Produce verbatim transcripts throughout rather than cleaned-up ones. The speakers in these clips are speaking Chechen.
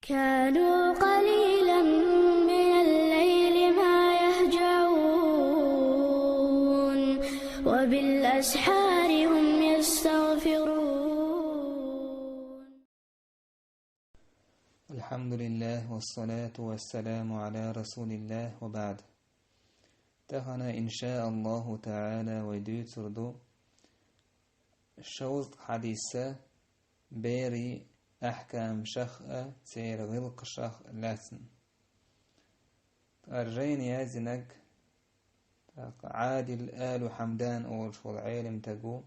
كانوا قليلا من الليل ما يهجعون، وبالأسحار هم يستغفرون. الحمد لله والصلاة والسلام على رسول الله وبعد. Тахана, иншааллаху таала, вай дуьйцур ду шовзткъа хьадиса, берий ахькамашах а, церан гӀиллакхашах а лаьцна. Тхара жайна яздинарг тӀаккха Ӏадил Алу Хьамдан олуш волу Ӏелим стаг ву.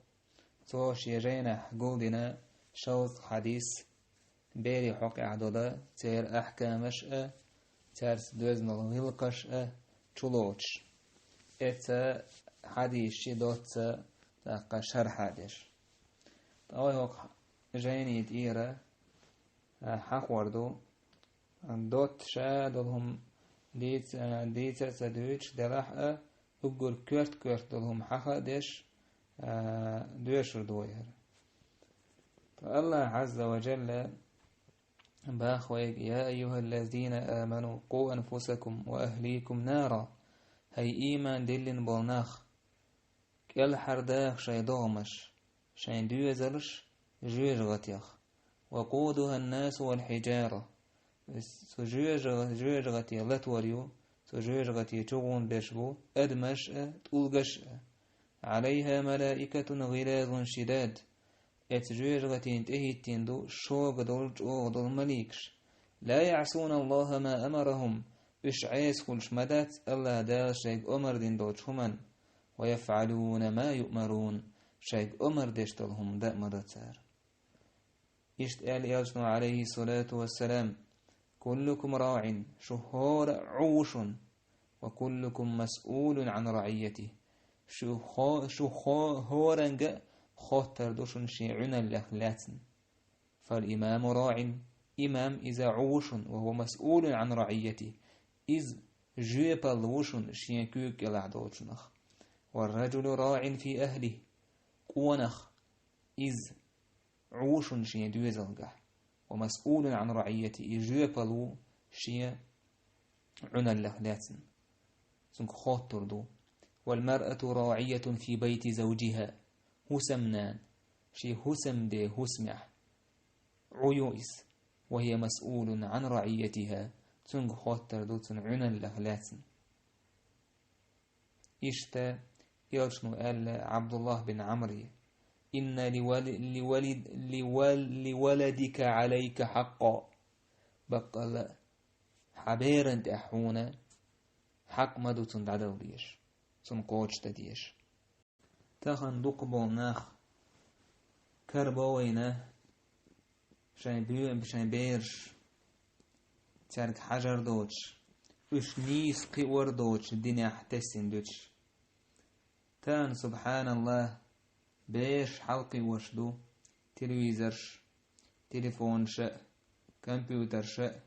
Цо шен жайнахь гулдина шовзткъа хьадис, берийн хьокъехь долу, церан ахькамаш а, цаьрца доьзна гӀиллакхаш а чулоцуш. Эца хьадисаш доцца тӀаккха шархь а деш. Ткъа вай хӀокху жайни тӀера, а, хьахор ду, доцца ша долу хӀума дийца, а, дийца а ца дуьйцуш делахь а, уггар коьрта-коьрта долу хӀума хьаха а деш, а, доьшур ду вай хӀара. Ткъа Аллах Азза ва Джалла боху вайга: «يا أيها الذين آمنوا قوا أنفسكم وأهليكم نارا». ХӀай ийман диллина болу нах, кӀелхьардаха шайн догӀмаш, шайн доьзалш жоьжахатех. «وقودها الناس والحجارة». Цу жоьжа-, жоьжахате латор ю, цу жоьжахате чугӀун берш бу адамаш а, тӀулгаш а. «عليها ملائكة غلاظ شداد». Эцу жоьжахатина тӀехӀиттина ду шога долу, чӀогӀа долу маликаш. «لا يعصون الله ما أمرهم». Уьш Ӏеса хуьлуш ма дац Аллах Дала шайга омар дина долчу хӀуманна. «ويفعلون ما يؤمرون». Шайга омар деш долу хӀума дан а ма до цара. Иштта аьлла элчано, Ӏалайхиссалату вассалам: «كلكم راع», шу хӀора а Ӏу ву шуна, «وكلكم مسؤول عن رعيته». Шу хо-, шу хо-, хӀоранга а хоттар ду шуна шен Ӏуьналлех лаьцна. «فالإمام راع», имам иза Ӏу ву шуна, «وهو مسؤول عن رعيته», иза жоьпалла ву шуна шен куьйга кӀелахь долчунах. «والرجل راع في أهله», къонах иза Ӏу ву шуна шен доьзалгахь. «ومسؤول عن رعيته», и жоьпалла ву шен Ӏуьналлех лаьцна. Цуьнга хоттур ду. «والمرأة راعية في بيت زوجها». ХӀусамнана шен хӀусамден хӀусамехь Ӏу ю иза. «وهي مسؤولة عن رعيتها». Цуьнга хоттур ду цуьнан Ӏуьналлех лаьцна. Иштта элчано аьлла Ӏабдуллах бин Ӏамре: «إن لول-، لولد-، لول-، لولدك عليك حقا». Баккъалла а, хьан беран тӀехь хьуна хьакъ ма ду цунна дӀадала дезаш, цунна кхочушдан дезаш. Тахана дукхахболу нах карабо вайна шайн боьам, шайн бераш, цаьрга хьажар доцуш, уьш нийса кхиор доцуш динехь тесна дуьтуш. Тахана, субхьаналлах, бераш хьалакхиош ду телевизорш, телефонаш а, компьютерш а.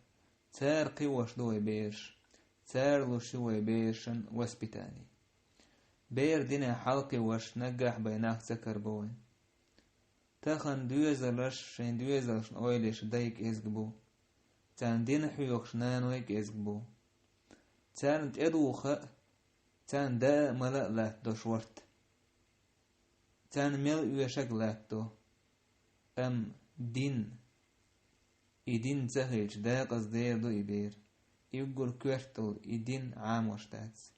Цара кхиош ду вай бераш, цара луш ю вай берашан воспитание. Бер динехь хьалакхиош наггахь бен нах ца карабо вайна. Тахана доьзалш шайн доьзалшна ойла еш дай кӀезиг бу. Царна дин хьоьхуш наной кӀезиг бу. Царна тӀедуха а, царна даа а, мала а латтадо шорта. Царна мел оьшург латтадо. Амма дин, и дин ца хилча, декъаза дер ду и бер. И уггар коьрталла и дин Ӏамош дац.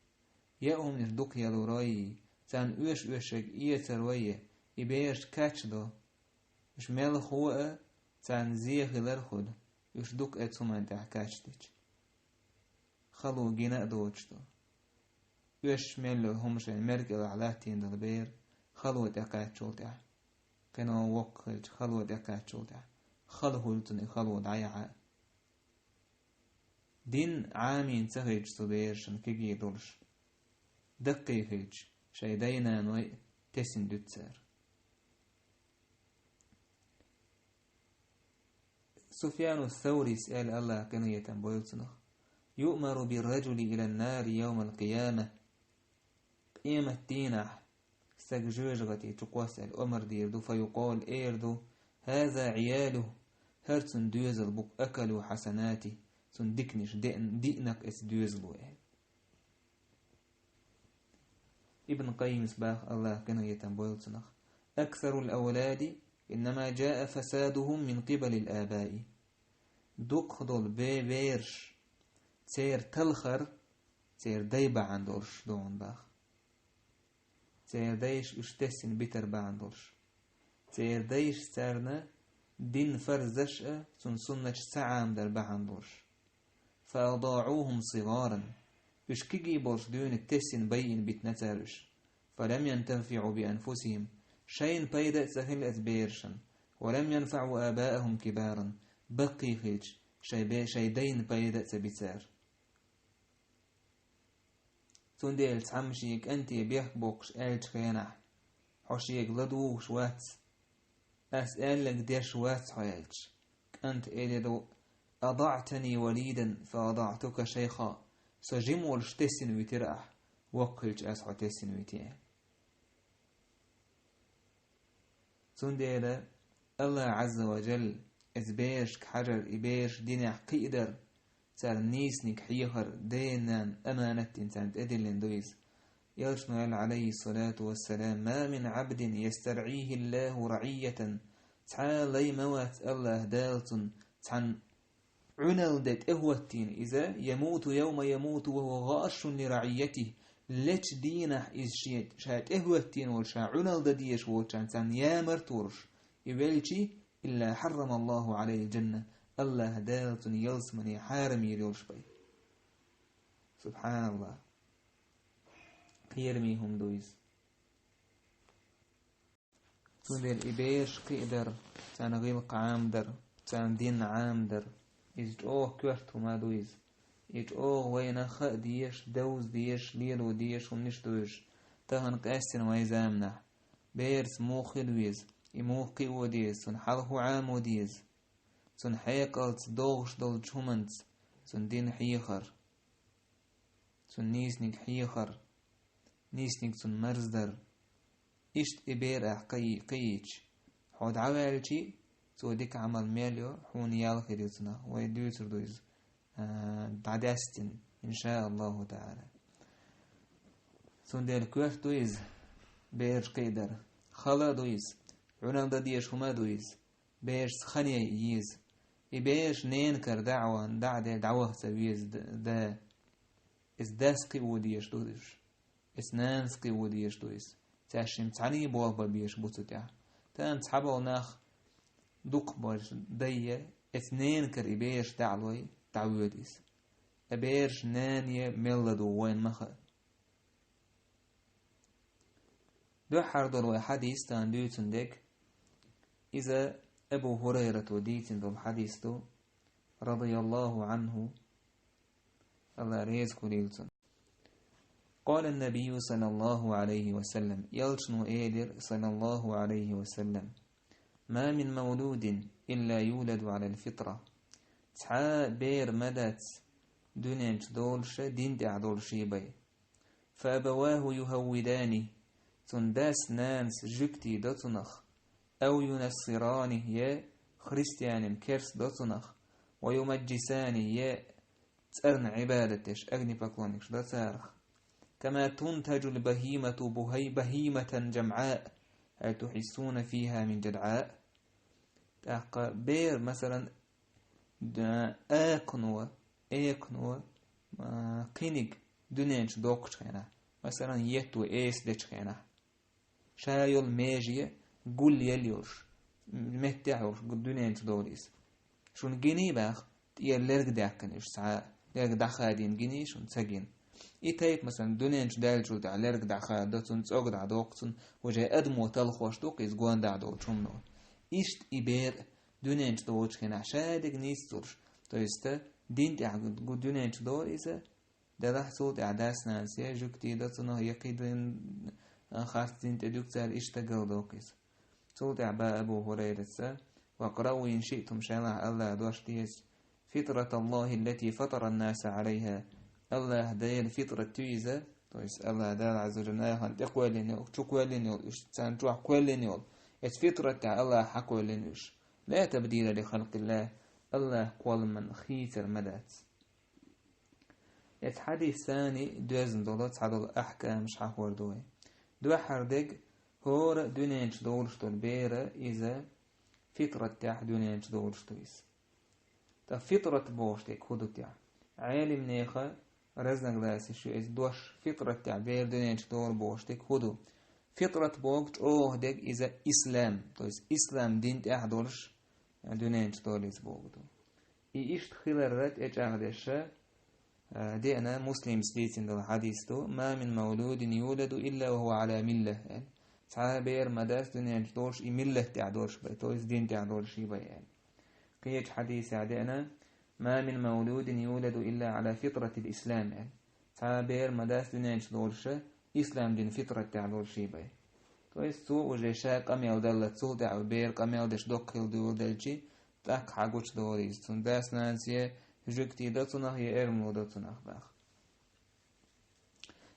Я хӀуманаш дукха ялур йий, царна оьшуш-оьшург эцар йий, и бераш кхачадо. Уьш мелхо а царна зе хилар а хуьлу, уьш дукха эцу хӀуманна тӀехь кхачдича. Хало гина а доцуш ду. Оьшуш мел йолу хӀума шайн мер кӀелахь латтийна долу бер хало тӀекхаччул тӀаьхьа, кхин а воккха хилча, хало тӀекхаччул тӀаьхьа, хала хуьлу цунна и хало дӀаяхьа. Дин Ӏамийна ца хилча цу берашна кегий долуш, даккхий хилча, шайн дай-наной а тесна дуьту цара. Суфьяну Саурис аьлла, Аллах къинхетам бойла цунах: «يؤمر بالرجل إلى النار يوم القيامة». Къематдийнахь стаг жоьжахати чу кхосса аьлла омар дийр ду, فيقال, эр ду: «هذا عياله». хӀара цун доьзал бу-кх, акалу хьасанатихи, цун диканаш деана, диънакх эца доьзало, аьлла. Ибн Къаййимас баха, АллахӀа къинхетам бойла цунах: «أكثر الأولاد إنما جاء فسادهم من قبل الآباء». Дукхах долу бе-, бераш, церан талхар церан дай бахьана долуш ду хьуна баха. Церан дайша уьш тесна битар бахьана долуш. Церан дайша царна динан фарзаш а, цунна суннаташ ца Ӏамадар бахьана долуш. «فأضاعوهم صغارا». Уьш кегий болуш дуьйна тесна байина битина цара уьш. «فلم ينتفعوا بأنفسهم». Шайна пайда а ца хилла оцу берашна. «ولم ينفعوا آباءهم كبارا». Баккхий хилча, шайн бе-, шайн дайна пайда а ца би цара. Цундела цхьамма шен кӀанте бехк боккхуш аьллачу хенахь: «Хьо шега ладугӀуш вац, ас аьлларг деш вац хьо», — аьлча, кӀанта элира: «أضعتني وليدا فأضعتك شيخا». Со жима волуш тесна витира ахь, воккха хилча ас хьо тесна вити, аьлла. Цундела АллахӀ Ӏазза ва Джалла оцу берашка хьажар, и бераш динехь кхиадар, царна нийсаниг хьехар, ден-ненан аманат дина царна тӀедиллина ду иза. Элчано аьлла, Ӏалайхиссалату вассалам: «ما من عبد يسترعيه الله رعية». Цхьа а лай ма вац АллахӀ Дала цунна цхьана Ӏуьналла де тӀехӀоттийна иза, «يموت يوم يموت وهو غاش لرعيته», лечу дийнахь иза шен, ша тӀехӀоттийна волу, ша Ӏуьналла дан дезаш волчарна царна ямарт а волуш, и велчий, «إلا حرم الله عليه الجنة», АллахӀ Дала цунна ялсамане хьарам йийр йолуш бай. СубхьаналлахӀ. Кхерамий хӀума ду иза. Цундела и бераш кхиадар, царна гӀиллакх Ӏамадар, царна дин Ӏамадар, иза чӀогӀа коьрта хӀума ду иза. И чӀогӀа вайна хаа дезаш, довза дезаш, лело дезаш хӀуманаш ду уьш. Тахана къаьстина вайн заманахь бераца муха хила веза, и муха кхио деза, цунна хьалха хӀун Ӏамо деза, цунна хьекъалца, догӀуш долчу хӀуманца цунна дин хьехар. Цунна нийсаниг хьехар, нийсаниг цунна марздар. Иштта и бер ахь кхайи-, кхиийча, хьо дӀаваьлчи, цо дика Ӏамал мел йо, хьуна ял хир ю цунах. Вай дуьйцур ду иза, а, дӀадаьстина, иншааллаху таӀала. Цундела коьрта ду иза, бераш кхиадар. Хала а ду иза, Ӏуьналла дан дезаш хӀума а ду иза. Берашца хан яйа еза. И бераш ненан кара дӀа а ван, дӀа а де, дӀаваха ца веза д-, да. Иза дас кхио дезаш ду иза. Иза нанас кхио дезаш ду иза. Цаьршимма цхьаьний болх бан безаш бу цу тӀехь. Тахана цхьаболу нах дукхахболчу дайя, иза ненан кара и бераш дӀа а лой, дӀавоьду иза. И бераш нанан мел ладугӀу вайна ма хаьа. Дуьххьара долу вай хьадис тахана дуьйцун дерг, иза Абу ХӀурайрато дийцина долу хьадис ду, радияллаху Ӏанху, АллахӀ реза хуьлийла цунна. قال النبي صلى الله عليه وسلم, Элчано элира, саллаллаху Ӏалайхи ва саллам: «ما من مولود إلا يولد على الفطرة». Цхьа а бер ма дац дуьнен чу долуш дин тӀехь долуш бай. «فأبواه يهودانه», цуьнан дас-нанас жуьгтий до цунах, «أو ينصرانه», я христианийн керс до цунах, «ويمجسانه», я цӀарна Ӏибадат деш, огнепоклонникаш до царах. «كما تنتج البهيمة بهي-، بهيمة جمعاء، هل تحسون فيها من جدعاء». ТӀаккха бер, масалан, д-, экхано, экхано, а, кхиниг дуьнен чу доккхучу хенахь, масалан, етто эса дечу хенахь, ша йолу меже гулъелла йолуш, меттехь йолуш, гу-, дуьнен чу долу иза. Шуна гиний баха, тӀера лерг даьккхина уьш цхьа, лерг дӀахадийна гиний шуна, ца гина. И тайпа, масалан, дуьнен чу даьллачул тӀаьхьа лерг дӀахадо цунна, цӀог дӀадоккху цунна, уже адамо талхош ду-кх иза гондахь долчу хӀумано. Иштта и бер дуьнен чу долчу хенахь шадерг нийса ца луш, то есть, дин тӀехь гу-, дуьнен чу долу иза, делахь цул тӀаьхьа дас-нанас я жуьгтий до цунах, я кхидин, а, харц дин тӀе дуьгу цара, иштта галдоккху иза. Цул тӀаьхьа баха Абу ХӀурайрас: «واقرؤوا إن شئتم», шайлахь АллахӀан дош деза: «فطرة الله التي فطر الناس عليها». АллахӀ Делан фитрат ю иза, то есть АллахӀ Дала Ӏазза ва Джалла нахана тӀекхоьллина йолу, чукхоьллина йолу, уьш царна чохь кхоьллина йолу. Эцу фитрат тӀехь АллахӀа хьакхоьллина уьш. لا تبديل لخلق الله, АллахӀ кхолламан хийцар ма дац. Эцу хьадисана доьзна долу цхьадолу ахькамаш хьахор ду вай. Дуьххьара дерг, хӀора а дуьнен чу долуш долу бер, иза фитрат тӀехь дуьнен чу долуш ду иза. Ткъа фитрат бохуш дерг хӀун ду тӀехь? Ӏелимнеха разногласия ю иза дош, фитрат тӀехь бер дуьнен чу долу бохуш дерг хӀун ду? Фитрат боху чӀогӀа дерг иза ислам, то есть ислам дин тӀехь долуш дуьнен чу долу иза боху ду. И иштта хиларра тӀечӀагӀдеш, а, деана Муслимс дийцина долу хьадис ду: «ما من مولود يولد إلا وهو على ملة», аьлла. Цхьа а бер ма дац дуьнен чу долуш и миллат тӀехь долуш бен, то есть дин тӀехь долуш бен, аьлла. Кхечу хьадисехь деана: «ما من مولود يولد إلا على فطرة الإسلام», аьлла. Цхьа а бер ма дац дуьнен чу долуш ислам дин фитрат тӀехь долуш бен. То есть цо уже ша къамел даллалц, цул тӀаьхьа бер къамел деш доккха хилла дуьйладелчи, тӀаккха хьагучу долу иза. Цуьнан дас-нанас я жуьгти до цунах, я эрмало до цунах баха.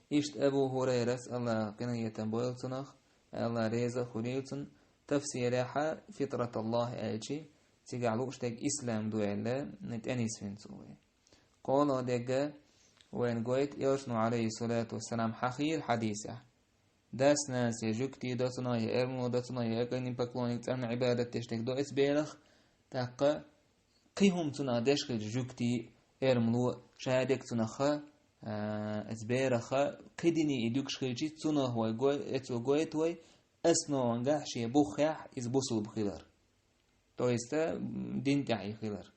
Иштта Абу ХӀурайрас, АллахӀ къинхетам бойла цунах, АллахӀ реза а хуьлийла цунна, тафсирехь фитраталлахӀ аьлчи, цигахь лууш дерг ислам ду аьлла, тӀенисвина цо вай. КхоалгӀа дерг вайна гойту, Элчано, Ӏалайхиссалату вассалам, хьахийра хьадисехь: дас-нанас я жуьгти до цунах, я эрмало до цунах, я огнепоклонник, цӀарна Ӏибадат деш дерг до эцу берах, тӀаккха кхин хӀума цунах деш хилча, жуьгти, эрмало, ша дерг цунах, а, эцу берах, кхин дине и дуьгуш хилчи, цунах вай гой-, эцо гойту вай, основангахь шен буххехь иза бусулба хилар. То есть, а, дин тӀехь и хилар.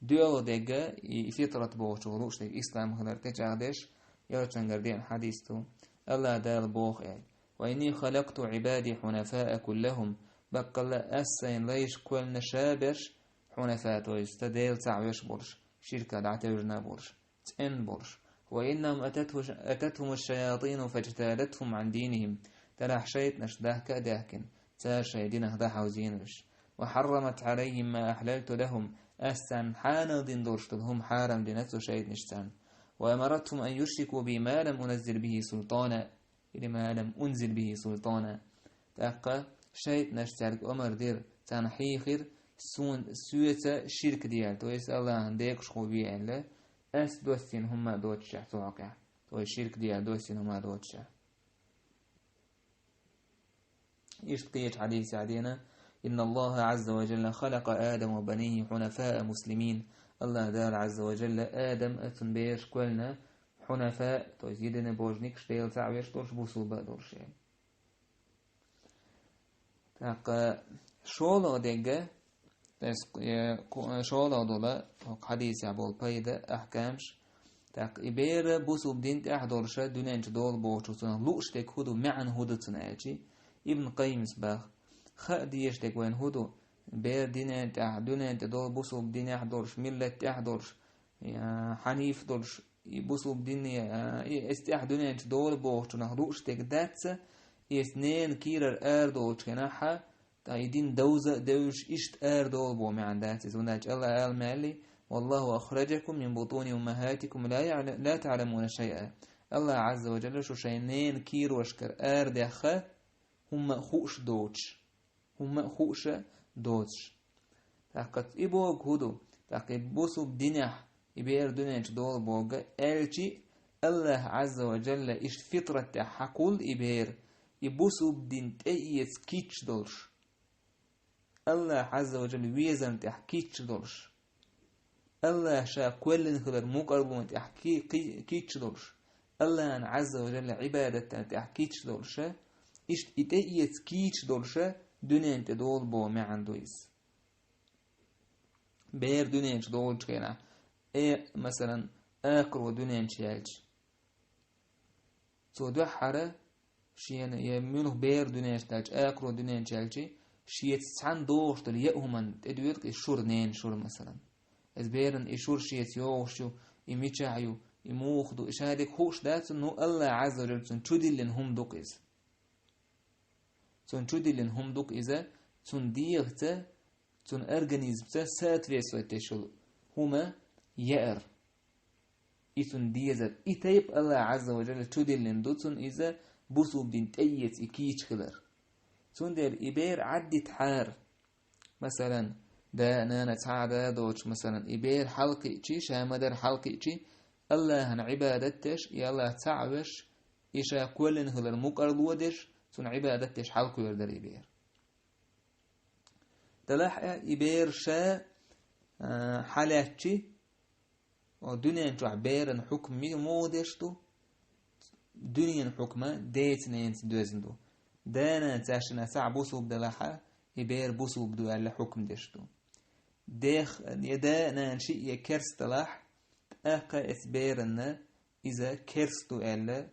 ДоьалгӀа дерг, и фитрат бохучух лууш дерг ислам хилар тӀечӀагӀдеш, Элчангара деана хьадис ду. АллахӀ Дала боху аьлла: «وإني خلقت عبادي حنفاء كلهم», баккъалла Ас Сайн лайш кхоьллина ша берш, хьунафа, то есть Дела цхьаъ веш болуш, ширка дӀатевжина болуш, цӀена болуш. «وإنهم أتته-, أتتهم الشياطين فاجتالتهم عن دينهم», делахь шайтӀанаш дахка а даьхкина, цара шайн динах дӀахьовзийна уьш. «وحرمت عليهم ما أحللت لهم», Ас царна хьанал дина долуш долу хӀума хьарам дина цу шайтӀанаш царна. «وأمرتهم أن يشركوا بي ما لم أنزل به سلطانا», или «ما لم أنزل به سلطانا». ТӀаккха шайтӀанаш цаьрга омар дира, царна хьийхира, суна, соьца ширк де аьлла, то есть АллахӀан декъашхо ве аьлла, Ас доссийна хӀума а доцуш цу хьокъехь, то есть ширк де аьлла доссийна хӀума а доцуш. Иштта кхечу хьадисехь деана: «إن الله عز وجل خلق آدم وبنيه حنفاء مسلمين». АллахӀ Дала Ӏазза ва Жалла Адам а, цуьнан бераш кхоьллина хьунафа, то есть единобожникаш, Дела цхьаъ веш долуш, бусулба а долуш. ТӀаккха шолгӀа дерг, то есть, э, ку-, шолгӀа долу хӀокху хьадисехь болу пайда, ахькамаш. ТӀаккха и бер бусулба дин тӀехь долуш дуьнен чу долу бохучух цунах лууш дерг хӀун ду, маьӀна хӀун ду цуьнан аьлчи, Ибн Къаййимас баха: хаа дезаш дерг вайна хӀун ду, бер динен тӀехь, дуьнен тӀе долу бусулба динехь долуш, миллат тӀехь долуш, я, хьаниф долуш, и бусулба дин, я, и эс тӀехь дуьнен чу долу бохучунах лууш дерг дац, эс ненан кийрара арадолучу хенахь, ткъа и дин довза а девзаш, иштта арадолу боху маьӀна дац иза. ХӀунда аьлча АллахӀа аьлла маьлли: «والله أخرجكم من بطون أمهاتكم لا يعل-, لا تعلمون شيئا». АллахӀ Ӏазза ва Жалла шу шайн ненан кийрошкара арадаьхна, хӀумма а хууш доцуш. ХӀумма а хууш доцуш. ТӀаккха и боху хӀун ду? ТӀаккха и бусулба динехь, и бер дуьнен чу долу боху аьлчи, АллахӀ Ӏазза ва Жалла иштта фитрат тӀехь хьакхуллу и бер, и бусулба дин тӀеэца кийча долуш. АллахӀ Ӏазза ва Жалла везарна тӀехь кийча долуш. АллахӀ Ша кхоьллина хилар мукъарлонна тӀехь ки-, ки-, кийча долуш. АллахӀан Ӏазза ва Жалла Ӏибадатана тӀехь кийча долуш. Иштта и тӀеэца кийча долуш дуьнен тӀе долу боху маьӀна ду иза. Бер дуьнен чу долучу хенахь, э, масалан, акхаро дуьнен чу яьлча. Цо дуьххьара шена, я муьлха бер дуьнен чу даьлча, акхаро дуьнен чу яьлча, шеца цхьаьна догӀуш долу яа хӀуманна тӀедоьду-кх иза шура, ненан шура, масалан. Иза беран и шура шеца йогӀуш ю, и мичахь ю, и муха ду, и ша дерг хууш дац, ну, АллахӀ Ӏазза ва Жалла цунна чудиллина хӀума ду-кх иза. Цунна чудиллина хӀума ду-кх иза, цунна дегӀаца, цунна организмца соответствовать деш йолу хӀума яар. И цунна дезар. И тайпа АллахӀ Ӏазза ва Жалла чудиллина ду цунна иза, бусулба дин тӀеэца и кийча хилар. Цундела и бер Ӏаддитахьара, масалан, Да а, нана а цхьа а да доцуш, масалан, и бер хьалакхиъчий, ша ма-дарра хьалакхиъчий, Аллахьан Ӏибадат деш, и Аллахь цхьаъ веш, и ша кхоьллина хилар мукъарло деш, цунна Ӏибадат деш хьалакхоьру дара и бер. Делахь а и бер ша, а, хьалаьцчий, о, дуьнен чохь беран хьукма муха деш ду? Дуьненан хьукма деца-ненаца доьзна ду. Да а, нана а цаьршиннах цхьаъ бусулба делахь а, и бер бусулба ду аьлла хьукма деш ду. Дех, я да а, нана а шиъ я керста делахь, тӀаккха эцу беранна иза керста ду аьлла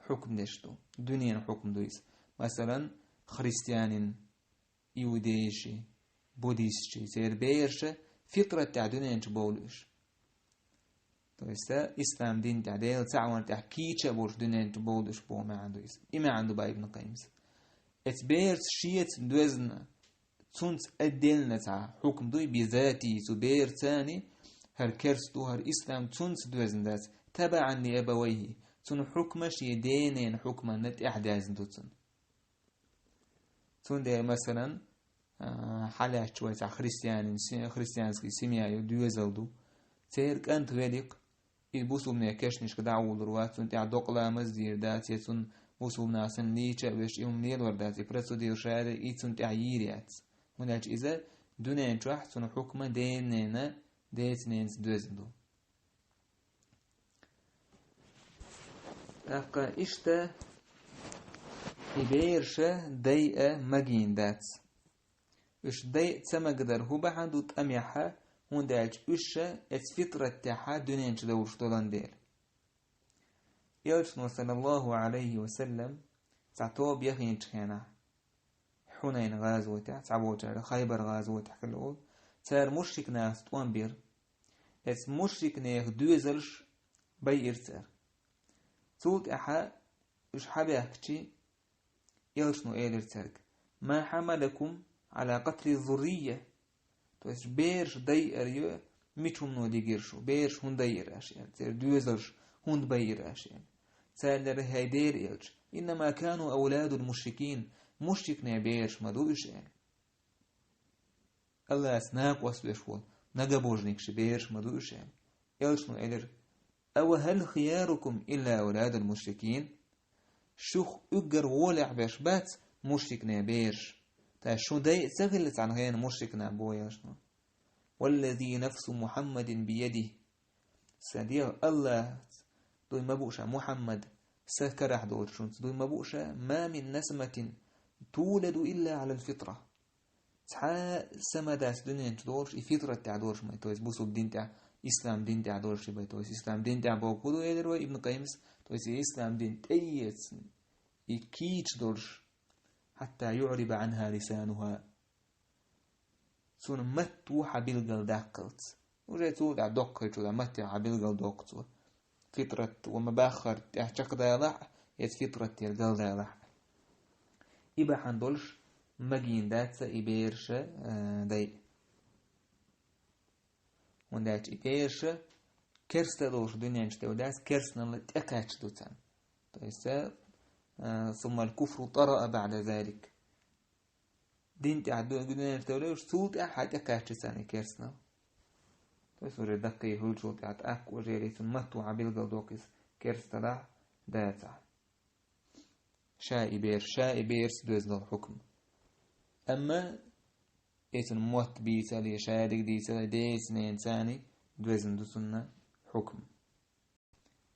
хьукма деш ду. Дуьненан хьукма ду иза. Масалан, христианин, иудейши, буддистчи, церан бераш фитрат тӀехь дуьнен чу бовлуш. То есть, а, ислам дин тӀехь, Дела цхьаъ вар тӀехь кийча а болуш дуьнен чу бовлуш боху маьӀна ду иза. И маьӀна ду бан Ибн Къаййима. Эцу бераца шеца доьзна, цунца отдельно цхьа хьукма дуй, бизати, цу бераца, хӀара керста ду, хӀара ислам, цунца доьзна дац, табаӀан ли абавайхи, цуьнан хьукма шен ден-ненан хьукманна тӀаьхьа даьзна ду цунна. Цундела, масалан, а, хьалаьцча вай цхьа христианин се-, христианский семья ю, доьзал ду. Церан кӀант велла-кх, и бусулбанийн кешнашка дӀа а вуллур вац, цунна тӀехь докъа ламаз дийр дац, я цунна бусулба нах санна лийча а веш, и хӀума лелор дац, и процедура ша а дац, и цунна тӀехь йийр яц. ХӀунда аьлча иза дуьнен чохь цуьнан хьукма ден-ненан, деца-ненаца доьзна ду. ТӀаккха иштта и бераш дайа магийна дац. Уьш дайа ца магадар хӀун бахьана ду тӀамехь, хӀунда аьлча уьш эцу фитрат тӀехь дуьнен чу довлуш долан дела. Элчано, саллаллаху Ӏалайхи ва саллам, цхьа тоба яхийначу хенахь, Хьунайн гӀазотехь, цхьаболчара Хайбар гӀазотехь хилла олу, цара мушрик нахаца тӀом бира. Эцу мушрик нехан доьзалш байира цара. Цул тӀаьхьа уьш хьабаьхкичи, элчано элира цаьрга: «Ма хьамалакум Ӏала къатли зуррийя?» То есть бераш дайар ю, мича хӀумано дигира шу, бераш хӀунда дайира аша аьлла, церан доьзалш хӀунда байира аша аьлла. Цара элира: «ХӀай Делан элча, иннама кану авладул мушрикин, мушрикнийн бераш ма ду уьш», аьлла. Аллахьца накъост веш волу, многобожникийн бераш ма ду уьш аьлла. Элчано элира: «Ава хӀал хиярукум илла авладул мушрикин?» Шух уггар гӀолехь берш бац мушрикнийн бераш. Ткъа шун дайа ца хилла цхьана хенахь мушрик нах, боху элчано. «Валлази нафсу Мухьаммадин биядихи». Сан дегӀ Аллахьца дуй ма бу ша, Мухьаммад, сан карахь долчунца дуй ма бу ша, «ма мин насматин туладу илла Ӏалал фитра». Цхьа а са ма дац дуьнен чу долуш, и фитрат тӀехь долуш ма ду, то есть бусулба дин тӀехь, ислам дин тӀехь долуш ма ду, то есть ислам дин тӀехь бохург хӀун ду, элира вай Ибн Къаййимас, то есть и ислам дин тӀеэцна, и кийча долуш, «хьатта юӀриба Ӏанха лисануха». Цуьнан матто хьан билгал даккхалц. Уже цул тӀаьхьа доккхачул а матте хьан билгал доккху цо. Фитрат ва ма баххар тӀехь чекхдалахь а, эцу фитрат тӀера галдалахь а. И бахьана долуш магийна дац и бераш, а, дайа. ХӀунда аьлча и бераш керста долуш дуьнен чу девр дац, керстаналла тӀекхаьчна ду царна. То есть, а, суммал куфру тараа баъда залик. Дин тӀехь ду-, дуьнен чу девр дац, цул тӀаьхьа тӀекхаьчча царна и керстаналла. То есть уже даккхий хуьлучул тӀаьхьа тӀаккха уже цуьнан матто хьан билгал доккху иза керста далахь а, дацахь а. Ша и бераш, ша и бераца доьзна долу хьукма. Амма и цуьнан мотт бийцале, шадерг дийцале, деца-ненаца доьзна ду цуьнан хьукма.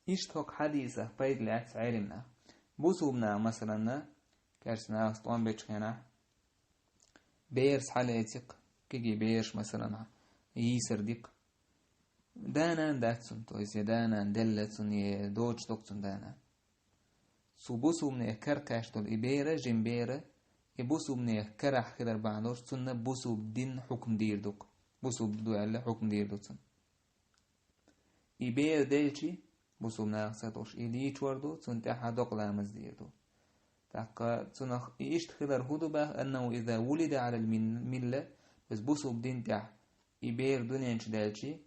Иштта хӀокху хьадисах пайда лаьцна Ӏеламнаха. Бусулба наха, масалан, керста нахаца тӀом бечу хенахь, бераца хьалаэци-кх, кегий бераш, масалан, йийсар ди-кх. Да-нана дац цуьнан, то есть я да-нана делла цуьнан, я доцуш ду-кх цуьнан да-нана. Цу бусулбанех кара кхаьчна долу и бер а, жима бер а, и бусулбанех карахь хилар бахьана долуш, цунна бусулба дин хьукма дийр ду-кх. Бусулба ду аьлла, хьукма дийр ду цунна. И бер делчи, бусулба нахаца долуш, и лийчор ду, цунна тӀаьхьа докъа ламаз дийр ду. ТӀаккха цунах и иштта хилар хӀун ду баха, «аннаху иза вулида Ӏалал мин-, милла», иза бусулба дин тӀехь и бер дуьнен чу даьлчи,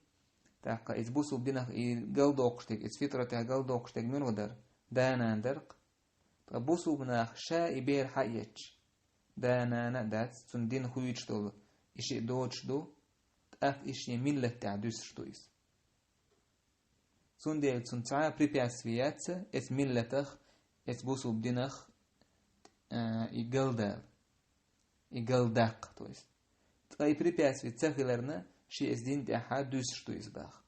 тӀаккха иза бусулба динах и галдоккхуш дерг, иза фитрат тӀехь галдоккхуш дерг муьлха дара? Да-нана дара-кх. Ткъа бусулба наха ша и бер хьаэцча, да-нана а дац, цуьнан дин хуьйцуш долу, и шиъ доцуш ду, тӀаккха и шен миллат тӀехь дуьсуш ду иза. Цундела цунна цхьа а препятствие яц, эцу миллатах, эцу бусулба динах, а, и галдала, и галдаккха, то есть. Ткъа и препятствие ца хиларна, шен эцу дин тӀехьа дуьсуш ду иза баха.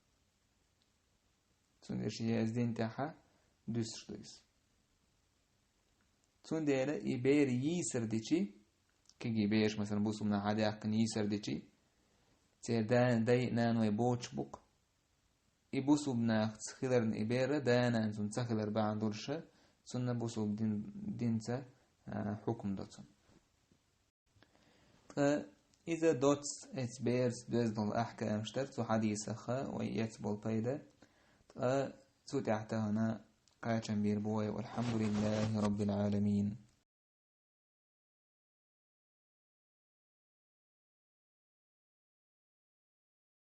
Цундела шен эцу дин тӀехьа дуьсуш ду иза. Цундела и бер йийсар дичи, кегий бераш, масалан, бусулба нах хьадаьккхина йийсар дичи, церан да-, дай а, наной боцуш бу-кх. И бусулба нахаца хиларна и бер а да-нана цунна ца хилар бахьана долуш а, цунна бусулба дин, динца, а, хьукм до цунна. Ткъа иза доцца эцу бераца доьзна долу ахкамаш дара цу хьадисах вай эцна болу пайда. Ткъа цу тӀехь тахана кхачам бийр бу вай. Валхьамдулиллахи Раббил Ӏаламин.